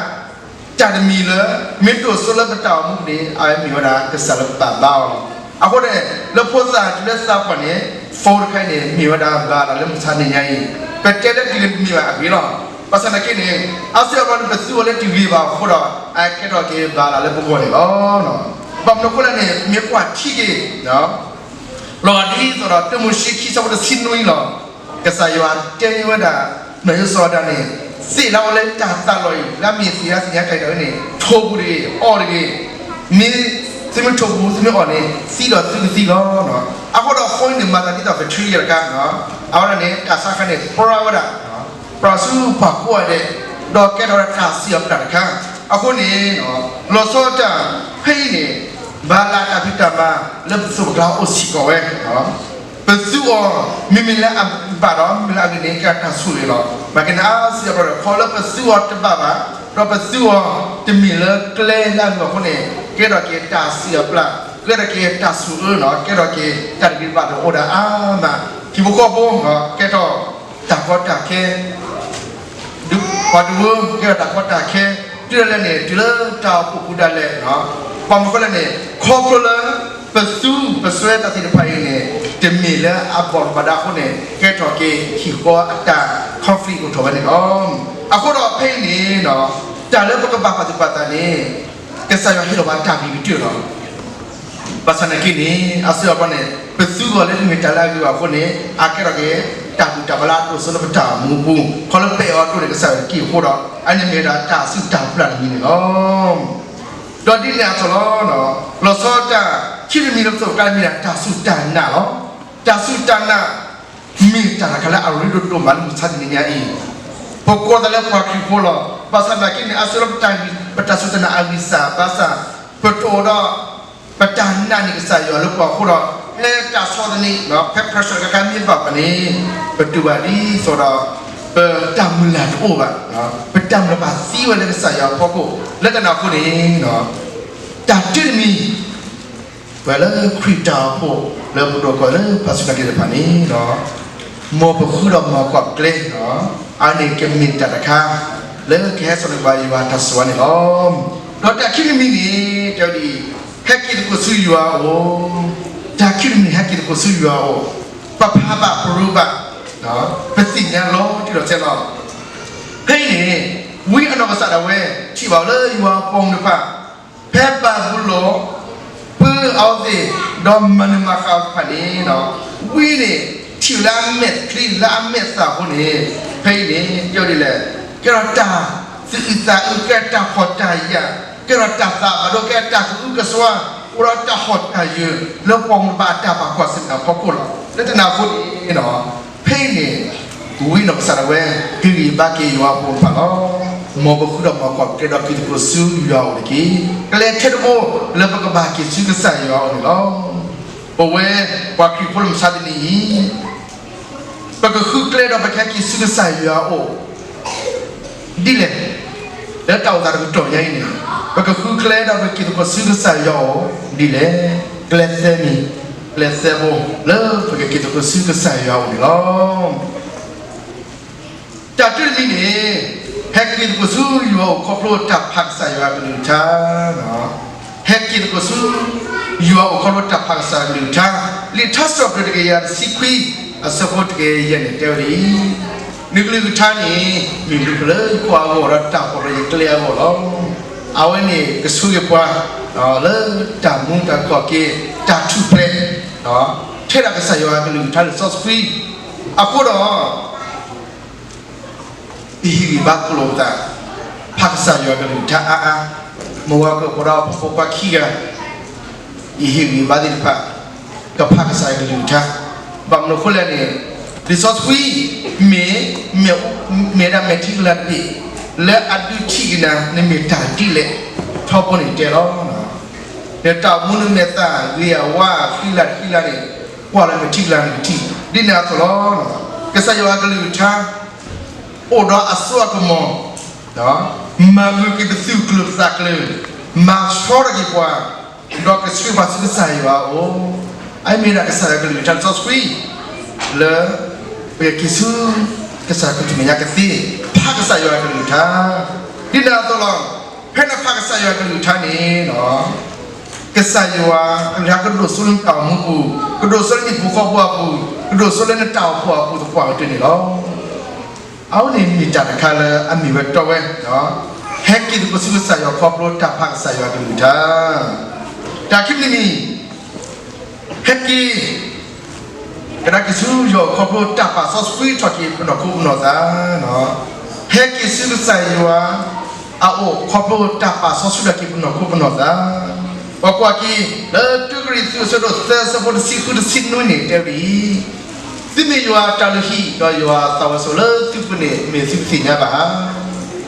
တၢ်တမံၤလၢ မ့ၢ်ဒိၣ်စိလၢပတၢ်အိၣ်မူန့ၣ် အဝဲမ့ၢ်ဝဲဒၣ်ကစၢ်လၢပဘၣ်ဘါအီၤလီၤ. အဃိန့ၣ် လၢဖိသၣ်တုၤလၢသးပှၢ်န့ၣ် phone တခါအံၤန့ၣ် မ့ၢ်ဝဲဒၣ်ဘၤလးလၢမုၢ်ဆါတနံၤညါအံၤ, ပတဲလၢတဂ့ၤတမ့ၢ်ဘၣ်အဂ့ၢ်လီၤ. ဘၣ်ဆၣ်သနာ်က့န့ၣ် အါစုအါဘျီန့ၣ် ပသူအီၤလၢတဂ့ၤဘၣ်အဃိဒီး အကဲထီၣ်က့ၤဘၤလးလၢပဂီၢ်န့ၣ်လီၤ. ဘၣ်မနုၤအဃိလဲၣ်န့ၣ် ပမ့ၢ်ကွၢ်ထံက့ၤ လီၤဂာ်ဒ်သိးဒီး တၢမိၤၡ့ခံဆၢဖိတဆံနွံလီၤ. ကစၢ်ယွၤတဲဝဲဒၣ် နီၢ်ယိၤၡူဒၣ်န့ၣ်, သ့ၣ်လၢအဝဲလၢတၢ်သးလီၤအံၤ လၢအမ့ၢ်သ့ၣ်ညါသ့ၣ်ညါတၢ်အံၤန့ၣ် ထိၣ်ပူၤတဂ့ၤ, အီၣ်တဂ့ၤ, မ့ၢ်သုမ့ၢ်ထိၣ်ပူၤ သုမ့ၢ်အီၣ်န့ၣ် သံဒီးသုကသံလီၤ. အဃိဒီး phone န့ၣ် မၤသးဒ်သိး bacteria တခါ, အဝဲဒၣ်န့ၣ် တၢ်ဆါခါန့ၣ် ပြၢဝဲဒၣ် ပြၢဆူပှၤကိးဂၤဒဲး, ဒီးကဲထီၣ်ဝဲဒၣ်တၢ်စံးအီၤပျၢ်တခါ. အဃိန့ၣ် လီၤဆီဒၣ်တၢ် ဖဲအံၤန့ၣ် ဘၤလးတၢ်ဖံးတၢ်မၤလၢပသိးပကျါအိၣ်စ့ၢ်ကီးဝဲ, ပသူအီၤ မ့မ့ၢ်လၢအဘၣ်ဒီး မ့မ့ၢ်လၢအဂ့ၤန့ၣ် ကဲတၢ်ဆိၣ်ဂ့ၤလီၤ. ဘၣ်က့န့ၣ် အါစုအါဘျီဒီး ခီလၢပသူအီၤတဘၣ်ဘၣ်, ဒီးပသူအီၤတမ့ၢ်လၢကျဲလၢအဂ့ၤအဃိန့ၣ် ကဲထီၣ်က့ၤတၢ်စံးအီၤပျၢ်, ကဲထီၣ်က့ၤတၢ်ဆိၣ်အၢနီၤ, ကဲထီၣ်က့ၤတၢ်တဂ့ၤဘၣ်ဒီးအိၣ်ဒၣ်အါမး, ဟံၣ်ဖိဃီဖိ ကဲထီၣ်တၢ်ကီတၢ်ခဲ ပှၤတဝၢကဲထီၣ်တၢ်ကီတၢ်ခဲ, တုၤဒၣ်လဲာ်န့ၣ် တုၤလၢတၢ်အိၣ်ဖှိၣ်ပူၤဒၣ်လဲာ်, ဘၣ်မနုၤအဃိလဲၣ်န့ၣ် ခီဖျိလၢ ပသူပစွဲတၢ်သ့ၣ်တဖၣ်အံၤန့ၣ် တမ့ၢ်လၢအဘီၣ်လိာ်ဘၣ်ဒၣ်အဃိန့ၣ် ကဲထီၣ်က့ၤဟံၣ်ဃီအတၢ် conflict အိၣ်ထီၣ်ဝဲန့ၣ်လီၤ. အဃိဒီးဖဲအံၤန့ၣ် တၢ်လၢပကဘၣ်ပာ်သူၣ်ပာ်သးန့ၣ် ကစၢ်ယွၤဟ့ၣ်လီၤဘၣ်တၢ်ဂ့ၤကတၢၢ်လီၤ. ဘၣ်ဆၣ်သနာ်က့န့ၣ် အါစုအါဘျီန့ၣ် ပသူအီၤလၢတမ့ၢ်တၢ်လၢအဂ့ၤဘၣ်အဃိန့ၣ် အကဲထီၣ်က့ၤ တၢ်ဘူၣ်တၢ်ဘါလၢအဒိၣ်စိလၢပတၢ်အိၣ်မူအပူၤ, ခီလၢပအဲၣ်အီၤဒိၣ်န့ၣ် ကစၢ်ယွၤတက့ၢ်အဃိဒီး အန့ၣ်မ့ၢ်ဝဲဒၣ်တၢ်စူၢ်တၢ်ပျၢ်တမံၤန့ၣ်လီၤ. ဒီးဒ်န့ၣ်အသိးလီၤ. လီၤဆီဒၣ်တၢ် ခံမံၤလၢပသိးပကျါန့ၣ်မ့ၢ်ဒၣ်တၢ်စူၢ်တၢ်နာ်လီၤ. တၢ်စူၢ်တၢ်နာ် မ့ၢ်တၢ်တခါလၢအရ့ဒိၣ်ဒိၣ်မးလၢမုၢ်ဆါတနံၤညါအံၤ, ပကိးသးလၢပှၤခရံာ်ဖိလီၤ. ဘၣ်ဆၣ်သနာ်က့န့ၣ် အါစုအါဘျီ ပတၢ်စူၢ်တၢ်နာ်အဂံၢ်စၢ် ဘၣ်ဆၣ် ပတအိၣ်ဒီး ပတၢ်နာ်န့ၢ်ကစၢ်ယွၤလၢပှၤအဃိဒီး ဖဲတၢ်ဆီၣ်သနံး ဖဲ pressure တခါခါမ့ၢ်ဘၣ်ပှၤန့ၣ် ပတူၢ်ဘၣ်ဒ်သိးဒီး ပတၢ်မုၢ်လၢ်တအိၣ်ဘၣ်, ပတၢ်မုၢ်လၢ်ဘၣ်သံဝဲလၢကစၢ်ယွၤအဖီခိၣ်, လၢတၢ်န့ၣ်အဃိန့ၣ် တၢ်တမံၤ ပှၤလၢခရံာ်တၢ်အိၣ်ဖှိၣ် လၢပဒိၣ်ကီၢ်လၢပှၤစူၢ်က့ၤနာ်က့ၤတဖၣ်န့ၣ် မ်ပဃုဒီးမၤကွၢ်ကျဲ, အန့ၣ်ကမ့ၢ်တၢ်တခါ လၢကဟဲစိာ်န့ၢ်ပှၤယွၤအတၢ်ဆိၣ်ဝါန့ၣ်လီၤ. ဒီးတၢ်ခံမံၤန့ၣ် တဲဝဲဒ်အံၤ, ဟဲက့ၤသကိးဆူယွၤအအိၣ်, တၢ်ခံမံၤန့ၣ် ဟဲက့ၤသကိးဆူယွၤအအိၣ်, ပဖးဘၣ်ပရူဘၣ်, ပသ့ၣ်ညါလီၤတံၢ်လီၤဆဲးလီၤ. ဖဲအံၤန့ၣ် ဝံအနီၢ်ကစၢ်ဒၣ်ဝဲ ထံၣ်ဘၣ်လၢယွၤအပှၤဂီၢ်မုၢ်တဖၣ် ဖဲဘၤဘူလိၣ် ပၢအဝဲသ့ၣ် ဒီးမၤနၢၤမၤဃၣ်အီၤတဖၣ်န့ၣ်, ဝံန့ၣ် ထံၣ်လၢအမဲာ်ချံလၢအမဲာ်သၣ်အဃိန့ၣ်, ဖဲအံၤန့ၣ် တဲဝဲဒ်လဲၣ်, ကဲထီၣ်တၢ်သူၣ်အုးသးအုး, ကဲထီၣ်တၢ်ဖှီၣ်တၢ်ယာ်, ကဲထီၣ်တၢ်သးဘၣ်ဒိ, ကဲထီၣ်တၢ်ကအုကစွါ, အိၣ်ဒီးတၢ်ဟီၣ်တၢ်ယၢၤ လၢပှၤဂီၢ်မုၢ်တဖၣ်အတၢ်ပာ်ကွၢ်ဆၢၣ်မဲာ်အဖီခိၣ်လီၤ. လၢတၢ်န့ၣ်အဃိန့ၣ် ဖဲအံၤန့ၣ် ဝံအနီၢ်ကစၢ်ဒၣ်ဝဲ ကဂံၢ်ဘါက့ၤယွၤအဖိမုၣ်တဖၣ်လီၤ. မ်ပဃုဒီးမၤကွၢ်ကျဲဒီးက့ၤသကိးဆူယွၤအအိၣ်တက့ၢ်. ကျဲထဲတဘိ လၢပကဘၣ်က့ၤဆူကစၢ်ယွၤအအိၣ်န့ၣ်လီၤ. ပဝဲပှၤခရံာ်ဖိလၢမုၢ်ဆါတနံၤအံၤ ပကဃုကျဲဒီးပကဟဲက့ၤဆူကစၢ်ယွၤအအိၣ် ဒ်လဲၣ်. လၢတၢ်အိၣ်သးတကတီၢ်ညါအံၤန့ၣ်, ပကဃုကျဲဒီးပကက့ၤသကိးဆူကစၢ်ယွၤအအိၣ်ဒ်လဲၣ်. ကျဲသၢမံၤ, ကျဲသၢဘိ လၢပကက့ၤသကိးဆူကစၢ်ယွၤအအိၣ်န့ၣ်လီၤ. တၢ်တမံၤန့ၣ်, ဟဲက့ၤသကိးဆူယွၤအအိၣ်ခီဖျိတၢ်ဖးကစၢ်ယွၤအကလုၢ်ကထါ, ဟဲက့ၤသကိးဆူ ယွၤအအိၣ်ခီဖျိတၢ်ဖးကစၢ်ယွၤအကလုၢ်ကထါ, လံာ်ထါစံးထီၣ်ပတြၢၤတကယၤတဆံခွံ အဆၢဖိတကယၤယဲၢ်န့ၣ် တဲဝဲဒ်အံၤ, နကလုၢ်ကထါန့ၣ် မ့ၢ်မနုၤလၢယကွၢ်အဂီၢ်ဒီးတၢ်ဖှီၣ်ဒီးယကျဲအဂီၢ်လီၤ. အဝဲန့ၣ်ကဆိၣ်ဂ့ၤပှၤ လၢတၢ်မူတၢ်ခီၣ်က့ၤ တၢ်ထူၣ်ဖျဲး, ထဲဒၣ်ကစၢ်ယွၤအကလုၢ်ကထါလံာ်စီဆှံ အဃိဒီး ယဟ့ၣ်ဂံၢ်ဘါကျိာ်ပသး, ဖးကစၢ်ယွၤကလုၢ်ကထါအါအါ, မုၢ်ဝါကဖိဒီးဖိခွါခံဂၤ, ယဟ့ၣ်ဂံၢ်ဘါသ့ၣ်တဖၣ် ကဖးကစၢ်ယွၤကလုၢ်ကထါ, ဘၣ်မနုၤအဃိလဲၣ်န့ၣ်, လံာ်စီဆှံ မ့ၢ်, မ့ၢ်ဒၣ်မဲာ်ထံကလၤတဘ့ၣ်, လၢအဒုးထံၣ်က့ၤနၤ နမ့ၢ်တၢ်ဒ်လဲၣ်, ထီဘိန့ၣ်တဲလီၤ. နတၢ်အိၣ်မူနမဲာ်သၣ်ဂ့ၤအဝါဃံလၤတဃံလၤန့ၣ်, ကွၢ်လၢမဲာ်ထံကလၤနကထံၣ်, ဒ်န့ၣ်အသိးလီၤ. ကစၢ်ယွၤအကလုၢ်ကထါ အိၣ်ဒီးအစိအကမီၤ, မၤဂၢၢ်က့ၤပသူၣ်ကျၢၤပသးကျၢၤ, မၤဆှီထီၣ်က့ၤပှၤ, ဒီးကဆှၢပှၤဆူကစၢ်ယွၤအအိၣ်, အမ့ၢ်ဒၣ်ကစၢ်ယွၤကလုၢ်ကထါလံာ်စီဆှံ, လၢ ပကက့ၤဆူ ကစၢ်ခရံာ်မဲာ်ညါကသ့, ဖးကစၢ်ယွၤကလုၢ်ကထါ, ဒ်န့ၣ်အသိးလီၤ. ဖဲနဖးကစၢ်ယွၤကလုၢ်ကထါန့ၣ် ကစၢ်ယွၤကလုၢ်ကထါကဒိၣ်စိလၢနတၢ်အိၣ်မူအပူၤ, ကဒိၣ်စိလၢနဟံၣ်ပူၤဃီပူၤအပူၤ, ကဒိၣ်စိလၢနတၢ်အိၣ်ဖှိၣ်အပူၤသပှၢ်ကတၢၢ်န့ၣ်လီၤ. အဝဲန့ၣ်မ့ၢ်တၢ်တခါလၢအမ့ၢ်ဝဲတီဝဲ, ဟဲက့ၤသကိးဆူကစၢ်ယွၤခီဖျိတၢ်ဖးကစၢ်ယွၤကလုၢ်ကထါ, တၢ်ခံမံၤတမံၤ ဟဲက့ၤ ကဒါက့ၤဆူယွၤခီဖျိတၢ်ပာ်စီဆှံထီၣ်က့ၤပနီၢ်ခိပနီၢ်သး, ဟဲက့ၤဆူကစၢ်ယွၤအအိၣ်ခီဖျိတၢ်ပာ်စီဆှံထီၣ်က့ၤပနီၢ်ခိပနီၢ်သး, ပကွၢ်က့ၤ လၢတုကရံၣ်သူးအဆၢဒိၣ်သၢအဆၢဖိတဆံဃုတဆံနွံန့ၣ် တဲဝဲဒ်အံၤ, သုမ့ၢ်ယွၤအတၢ်လုၢ်ဟံၣ် ဒီးယွၤသးဝဲစိလၢသုပူၤန့ၣ် မ့ၢ်သုကသ့ၣ်ညါဘၣ်ဧါ.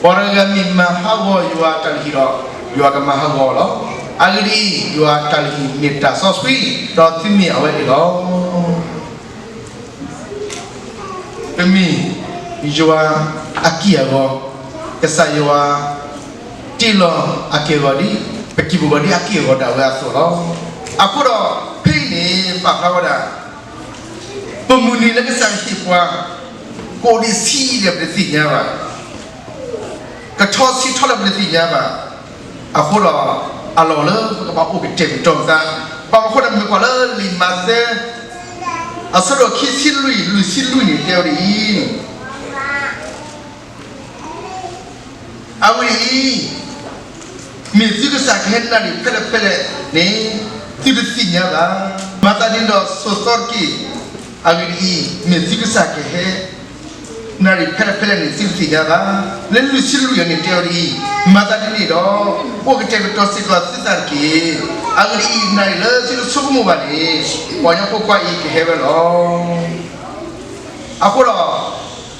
ပှၤတဂၤဂၤမ့ၢ်မၤဟးဂီၤယွၤအတၢ်လုၢ်ဟံၣ်ဒီး ယွၤကမၤဟးဂီၤအီၤလီၤ. အဂ့ၢ်ဒ်အံၤ, ယွၤအတၢ်လုၢ်ဟံၣ်မ့ၢ်တၢ်စီဆှံ, ဒီးသုမ့ၢ်အဝဲန့ၣ်လီၤ. ပမ့ၢ်ယွၤအကံၢ်အဂီၤ, ကစၢ်ယွၤ တ့လီၤအက့ၢ်အဂီၤဒ် ပကံၢ်ပူၤဂီၤဒ်အက့ၢ်အဂီၤဒၣ်ဝဲအသိးလီၤ. အဃိဒီး ဖဲအံၤန့ၣ် ပာ်ဖျါဝဲဒၣ် ပမုၢ်နံၤလၢကစၢ်ဟ့ၣ်ပှၤ ကအိၣ်ဒံးဆံးလၢပတသ့ၣ်ညါဘၣ်, ကထီဆံးထီၣ်လၢပတသ့ၣ်ညါဘၣ်. အဃိဒီး အလီၢ်လၢပကဘၣ်အိၣ်ကတဲာ်ကတီၤပသး, ဘၣ်မနုၤအဃိန့ၣ် မ့ၢ်ကွၢ်လၢလံာ်မးသဲ အဆၢဒိၣ်ခံဆံလွံၢ် လွံၢ်ဆံလွံၢ်န့ၣ် တဲဝဲဒ်အံၤ, အဝဲဒ်အံၤ, မ့ၢ်သုကစၢ်ကဟဲနၣ်ရံၣ်ဖဲလဲၣ်ဖဲလဲၣ်န့ၣ် သုတသ့ၣ်ညါဘၣ်. မၤသးဒ်န့ၣ်ဒီးဆိးသီတက့ၢ်. အဂ့ၢ်ဒ်အံၤ, မ့ၢ်သုကစၢ်ကဟဲ နၣ်ရံၣ်ဖဲလဲၣ်ဖဲလဲၣ်န့ၣ် သုတသ့ၣ်ညါဘၣ်. လၢလွံၢ်ဆံလွံၢ်အံၤန့ၣ် တဲဝဲဒ်အံၤ, မၤသးဒ်န့ၣ်ဒီး အိၣ်ကတဲာ်ကတီၤစ့ၢ်ကီးသုသးတက့ၢ်. အဂ့ၢ်ဒ်အံၤ, နၣ်ရံၣ်လၢသုတဆိကမိၣ်ဘၣ်န့ၣ် ပှၤကညီဖိခွါအံၤကဟဲဝဲလီၤ. အဃိဒီး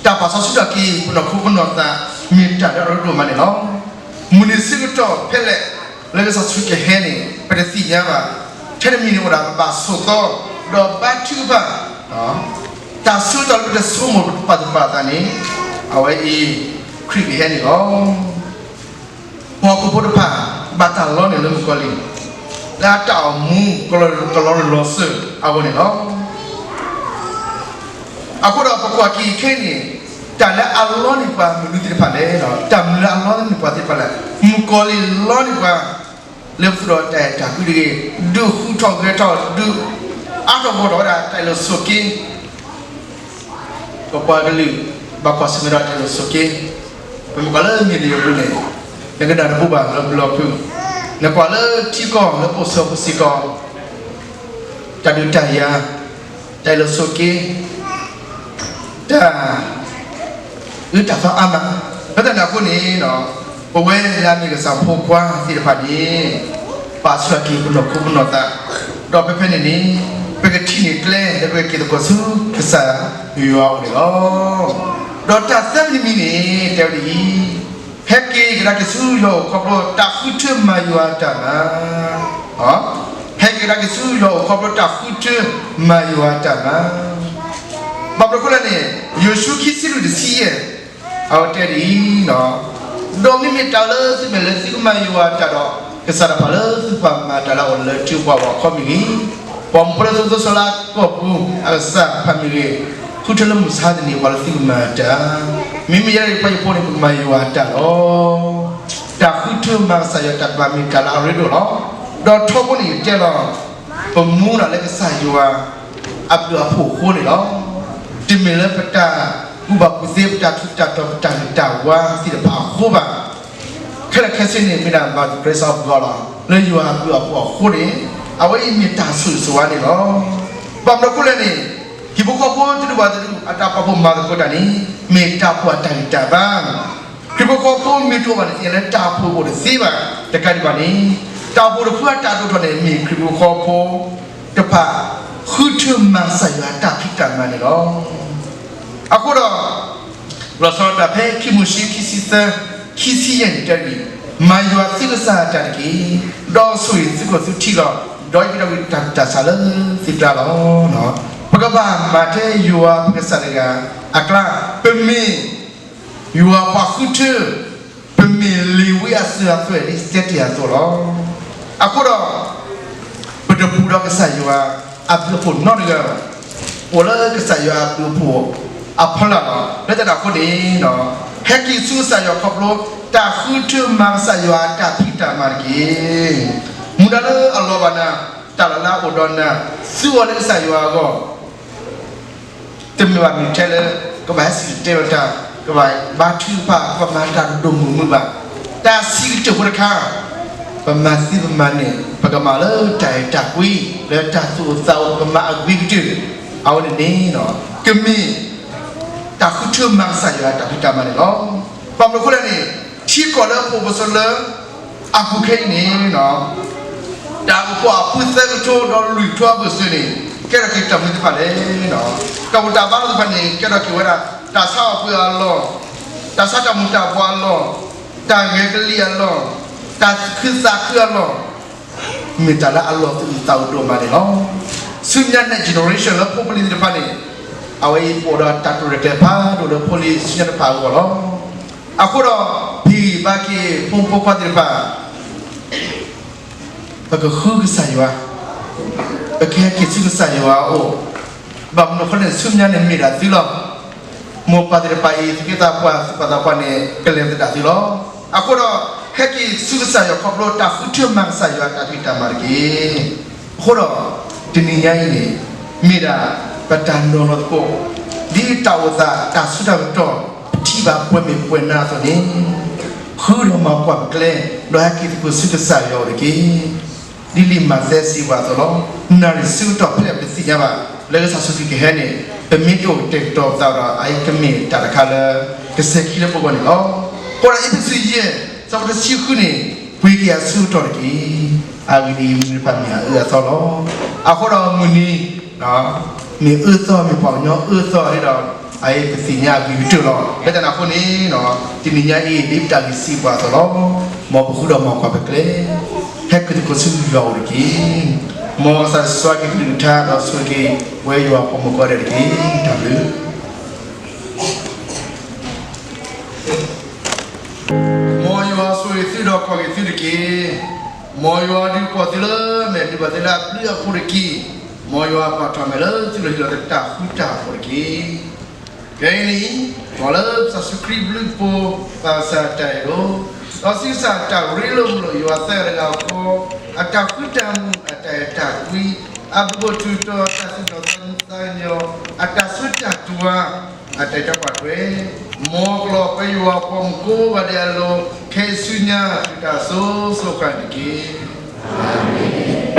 တၢ်ပာ်စီဆှံထီၣ်က့ၤ ပနီၢ်ခိပနီၢ်သး မ့ၢ်တၢ်လၢအရ့ဒိၣ်မးန့ၣ်လီၤ. မုၢ်နံၤဆၢကတီၢ်ဖဲလဲၣ် လၢကစၢ်ယ့ၣ်ၡူးကဟဲန့ၣ် ပတသ့ၣ်ညါဘၣ်. ထဲတမံၤန့ၣ်အိၣ်ဒၣ် ပဘၣ်ဆိးသီ ဒီးဘါထုကဖၣ် တၢ်ဆၢကတီၢ်လၢပတဆိကမိၣ်ပာ်သူၣ်ပာ်သးန့ၣ် အဝဲအံၤ ခရံာ်ကဟဲန့ၣ်လီၤ. ပှၤဟီၣ်ခိၣ်ဖိတဖၣ် ဘၣ်တၢ်လီန့ၣ်လၢမုၣ်ကီၤလံၢ် လၢအတၢ်အိၣ်မူကလီကလီလီၤစၢၤအဂီၢ်န့ၣ်လီၤ. အဃိဒီးပကွၢ်က့ၤခဲအံၤန့ၣ် တၢ်လၢအလီန့ၢ်ပှၤမနုၤသ့ၣ်တဖၣ်လဲၣ်, တၢ်မနုၤလၢအလီန့ၢ်ပှၤသ့ၣ်တဖၣ်လဲၣ်. မုၣ်ကီၤလံၢ်လီန့ၢ်ပှၤ လၢပသူၣ်ထီၣ်တၢ်အဲၣ်တၢ်ကွံတဂ့ၤ, ဒုးဃူထီၣ်ဂဲၤထီၣ် ဒုးအါထီၣ်ဂီၢ်ထီၣ်ဝဲဒၣ်တၢ်အ့ၣ်လိာ်ဆိးက့ ပပှၤကလုာ် ဘၣ်ကွၢ်ဆၢၣ်မဲာ်ဒီးတၢ်အ့ၣ်လိာ်ဆိးက့, ပမ့ၢ်ကွၢ်လၢမ့ၢ်နယိၤပူၤန့ၣ် နကနၣ်တဘူၣ်ဘၣ်လၢပလီၢ်ဖုး, နကွၢ်လၢထံကီၢ်လၢအိၣ်စၢၤပူၤစ့ၢ်ကီး တၢ်ဒုးတၢ်ယၤ, တၢ်အ့ၣ်လိာ်ဆိးက့, တၢ် အုၣ်တၢ်သီအါမး, လၢတၢ်န့ၣ်အဃိန့ၣ် ပဝဲလၢအမ့ၢ်ကစၢ်ဖိခွါသ့ၣ်တဖၣ်န့ၣ် ပာ်ဆူၣ်ထီၣ်က့ၤပနီၢ်ခိပနီၢ်သး, ဒီးဖဲဖဲန့ၣ်န့ၣ် ပကထံၣ်န့ၢ်ကျဲလၢပကက့ၤသကိးဆူကစၢ်ယွၤအအိၣ်န့ၣ်လီၤ. ဒီးတၢ်သၢမံၤတမံၤန့ၣ် တဲဝဲဒ်အံၤ, ဟဲက့ၤကဒါက့ၤဆူယွၤအအိၣ်ခီဖျိတၢ်ဃုထၢမၤယွၤအတၢ်မၤ ဟဲက့ၤကဒါက့ၤဆူယွၤအအိၣ်ခီဖျိတၢ်ဃုထၢမၤယွၤအတၢ်မၤ, ဘၣ်မနုၤအဃိလဲၣ်န့ၣ် ယိၤၡူခံဆံလွံၢ်တဆံယဲၢ် အဝဲတဲဒ်အံၤ, ဒီးမ့မ့ၢ်တၢ်လၢသုမဲာ်လၢသုကမၤယွၤတၢ်ဒီး, ကစၢ်တၢ်ပာ်လၢသုပာ်မၤတၢ်လၢအအိၣ်လၢထံပှၤဝဲအခီမ့ၢ်ဂ့ၤ, ပှၤမူဖိလၢသုကသိၣ်စီလၢကီၢ်ပူၤအကစၢ်တဖၣ်မ့ၢ်ဂ့ၤ, ဃုထၢလၢမုၢ်ဆါတနံၤပှၤလၢသုကမၤတၢ်, မ့မ့ၢ်ယဲဒၣ်အံၤပှၤဟံၣ်ဖိန့ၣ် ပကမၤယွၤတၢ်လီၤ. တၢ်ဃုထၢမၤကစၢ်ယွၤတၢ်ကမၣ်မ့ၢ်တၢ်လၢအရ့ဒိၣ်လီၤ. ဒီးထီဘိန့ၣ်ယတဲလီၤ, ပမူဒီးလၢကစၢ်ယွၤ အဘျုးအဖှိၣ်အဃိန့ၣ်လီၤ. တမ့ၢ်လၢပတၢ်ကူၣ်ဘၣ်ကူၣ်သ့ ပတၢ်ထူးတၢ်တီၤ ပတၢ်ဂ့ၤတၢ်ဝါသ့ၣ်တဖၣ်အဃိဘၣ်. ခဲလၢာ်ခဲဆ့န့ၣ် မ့ၢ်ဒၣ် by the grace of God လီၤ. လၢယွၤအဘျုးအဖှိၣ်အဃိန့ၣ်, အဝဲအံၤမ့ၢ်တၢ်ဆိၣ်ဂ့ၤဆိၣ်ဝါန့ၣ်လီၤ. ဘၣ်မနုၤအဃိလဲၣ်န့ၣ်, ဟံၣ်ဖိဃီဖိတဒူၣ်ဘၣ်တဒူၣ် အတၢ်ပာ်ဖှိၣ်မၤသကိးတၢ်န့ၣ် မ့ၢ်တၢ်ဖှိၣ်အတၢ်ဂံၢ်တၢ်ဘါ ခရံာ်ဖိဃီဖိမ့ၢ်တအိၣ်ဘၣ်န့ၣ် သ့ၣ်ညါလၢတၢ်အိၣ်ဖှိၣ်အိၣ်တသ့ဘၣ်. တကးဒံးဘၣ်န့ၣ်, တၢ်အိၣ်ဖှိၣ်တဖုအတၢ်ဒိၣ်ထီၣ်န့ၣ် မ့ၢ်ခရံာ်ဖိဃီဖိတဖၣ် ဃုထၢမၤကစၢ်ယွၤအတၢ်ဖံးတၢ်မၤန့ၣ်လီၤ. အဃိဒီး, လီၤဆီဒၣ်တၢ်ဖဲခံမိၤၡ့ခံဆံသၢ, ခံဆံယဲၢ်န့ၣ်တဲဝဲ, မၤယွၤသုကစၢ်အတၢ်တက့ၢ်, ဒီးဆိၣ်ဂ့ၤသုကီၢ်သုထံလီၤ. ဒီးယကဒိးက့ၤတၢ်ဆါလၢသုကျါလီၤ. ပကဘၣ်မၤထဲယွၤပကစၢ်တဂၤအကျါ, ပမ့ၢ် ယွၤပှၤဃုထၢ, ပမ့ၢ်လ့ၤဝံအစၢၤအသွဲၣ်ဒ်တဲတ့ၢ်အသိးလီၤ. အဃိဒီး, ပတပူၤဒီးကစၢ်ယွၤအဘျုးအဖှိၣ်နီတဂၤဘၣ်. အိၣ်လၢကစၢ်ယွၤအဘျုးအဖှိၣ်အဖီလာ်လီၤ. လၢတၢ်န့ၣ်အဃိန့ၣ်, ဟဲက့ၤဆူကစၢ်ယွၤခီဖျိတၢ်ဃုထၢမၤကစၢ်ယွၤအတၢ်ဖံးတၢ်မၤတက့ၢ်. မူဒါလၢအလီၤဘၣ်နၤ, တၢ်လၢအအိၣ်ဒီးနၤ, သုအိၣ်လၢကစၢ်ယွၤအဂီၢ် တမ့ၢ်ဘၣ်မ့ၢ်ထဲလၢ ကဘၣ်ဟဲစံၣ်တဲၤတဲလီၤတၢ်, ကဘၣ်ဘါထုကဖၣ်, ကဘၣ်မၤတၢ်ဒိၣ်ဒိၣ်မုၢ်မုၢ်ဘၣ်. တၢ်စံးကတၢၢ်ဖိတခါ, ပမၤသ့ပမၤန့ၣ် ပကမၤလၢတၢ်အဲၣ်တၢ်ကွံ, လၢတၢ်သူၣ်အိၣ်သးအိၣ် ပမၤအဂ့ၤကတၢၢ်, အဝဲန့ၣ်န့ၣ်, ကမ့ၢ်တၢ်ဃုထၢမၤကစၢ်ယွၤအတၢ်ဖံးတၢ်မၤန့ၣ်လီၤ. ဘၣ်မနုၤအဃိလဲၣ်န့ၣ်, ထံကီၢ်လၢပအိၣ်ပဆိးလၢ အပူၤခဲအံၤန့ၣ်, တၢ်အိၣ်ဖှိၣ်အဖုသၢကထိဒီးလွံၢ်ကထိအဘၢၣ်စၢၤန့ၣ်, ကဲထီၣ်က့ၤတၢ်မနုၤတဖၣ်လဲၣ်. တၢ်ဘူၣ်တၢ်ဘါသ့ၣ်တဖၣ်န့ၣ် ကဲထီၣ်က့ၤဝဲဒၣ် တၢ်ဆါအီၣ်ပှဲၤအလီၢ်, တၢ်ဆါတၢ်မူၤတၢ်ဘှီးအလီၢ်, တၢ်ဂဲၤကလံၤအလီၢ်, တၢ်သူၣ်ခုသးခုအလီၢ်, မ့ၢ်တၢ်လၢအလီၤသူၣ်အုးသးအုးဒိၣ်မးန့ၣ်လီၤ. ဆူညါန့ၣ် generation လၢဖိပလံၤသ့ၣ်တဖၣ်န့ၣ်, အဝဲအံၤပအိၣ်ဒီးတၢ်တိၢ်ရဲၣ်ကျဲၤဖးဒိၣ်လၢဖိလံၤဆူညါတဖၣ်အဂီၢ်လီၤ. အဃိဒီး, ဟ့ၣ်ဂံၢ်ဘါက့ၤဖိမုၣ်ဖိခွါသ့ၣ်တဖၣ် ပကဃုကစၢ်ယွၤ, ပကဟဲက့ၤဆူကစၢ်ယွၤအအိၣ်, ဘၣ်မနုၤအဃိလဲၣ်န့ၣ် ဆူညါန့ၣ်မ့ၢ်ဒၣ်သုလီၤ. မိၢ်ပၢ်သ့ၣ်တဖၣ်အံၤ သူၣ်က့သးပှၢ် သူၣ်ပာ်သးပှၢ်န့ၣ် ကလဲၤသဒၣ်သုလီၤ. အဃိဒီး, ဟဲက့ၤဆူကစၢ်ယွၤခီဖျိတၢ်ဃုထၢမၤကစၢ်ယွၤအတၢ်ဖံးတၢ်မၤတက့ၢ်. အဃိဒီး, တနံၤညါအံၤန့ၣ်, မ့ၢ်ဒၣ်ပတၢ်နီၤလီၤသကိး, ဒ်တၢ်အိၣ်သးတၢ်ဆူတၢ်ကတီၢ် ပထံၣ်ဘၣ်ပှဲၤမ့ၢ်ပှဲၤနၤအသိးန့ၣ်, ဃုဒီးမၤကွၢ်ပကျဲ, ဒီးဟဲက့ၤသကိးဆူကစၢ်ယွၤအအိၣ်တက့ၢ်. ဒ်လံာ်မးသဲစံးပှၤအသိးလီၤ. နၣ်ရံၣ်ဆၢကတီၢ်ဖဲလဲၣ်ပတသ့ၣ်ညါဘၣ်. လၢကစၢ်ယ့ၣ်ၡူးခရံာ်ကဟဲန့ၣ်, ပမ့ၢ်တအိၣ်ကတဲာ်ကတီၤပသးဒီး အအံၤကမ့ၢ်တၢ်တခါလၢ ကစဲၤခံလၢပဂီၢ်န့ၣ်လီၤ. အဃိဒီးအ့းဖ့းစူးယဲၢ် ဆၢဖိတဆံဃုန့ၣ်, ပှ့ၤက့ၤအဆၢကတီၢ်တက့ၢ်. အဂ့ၢ်ဒ်အံၤ, မ့ၢ်တဖၣ်မ့ၢ်အအၢအသီလီၤ. အဃိဒီးမုၢ်နံၤ မ့ၢ်အၢသီ မ့ၢ်ပှၤကညီအၢသီဒီး, အအံၤပသ့ၣ်ညါအဂ့ၤကတၢၢ်လီၤ. လၢတၢ်န့ၣ်အဃိန့ၣ်, တနံၤညါအံၤ ဒ်ပတၢ်ဂ့ၢ်စံးပှၤအသိးလီၤ. မ်ပဃုဒီးမၤကွၢ်ပကျဲ, ဟဲက့ၤသကိးဆူယွၤအအိၣ်တက့ၢ်. မ်ကစၢ်ယွၤဆိၣ်ဂ့ၤက့ၤကလုၢ်ကထါ ဒီးဆိၣ်ဂ့ၤက့ၤဝဲယွၤအဖိမုၣ်ကိးဂၤဒဲးတက့ၢ်. တၢ်ဘျုး မ်ယွၤဆိၣ်ဂ့ၤသုဒီးကီၢ်ဂ့ၤသုတက့ၢ်. မ်ယွၤဒုးကပီၤသုလၢမဲာ် ဒုးဘၣ်သုလၢအဘျုးအဖှိၣ်တက့ၢ်. မ်ယွၤပာ်ထီၣ်မဲာ်လၢသုလီၢ်ဟံၣ်လီၤသး တၢ်ဃူတၢ်ဖိးတက့ၢ်. ခဲအံၤန့ၣ်, မ်လၢကစၢ်ယ့ၣ်ၡူးခရံာ်ဘျုးဖှိၣ်, ဘၣ်ကစၢ်တၢ်အဲၣ်ဒိၣ်, ဒီးဆံးကစၢ်တၢ်ရ့လိာ်မုာ်လိာ် ယွၤသၢဂၤတဂၤဃီ, အတၢ်ဃူတၢ်မုာ်, အတၢ်အဲၣ်တၢ်ကွံ, အဘျုးအဖှိၣ်ထူးတီၤ, အတၢ်သူၣ်ထီၣ်သးညီ, အတၢ်ဆူတၢ်တူၢ်ဝါ, အတၢ်အဲၣ်တၢ်ကွၢ်ထွဲ, မ်ကလီၤပှဲၤယွၤအဖိမုၣ်ကိးဂၤဒဲးအလိၤ, ခဲအံၤဆူညါ တုၤတၢ်စိၤစိၤဃၣ်ဃၣ်န့ၣ်တက့ၢ်. အၤမ့ၣ်.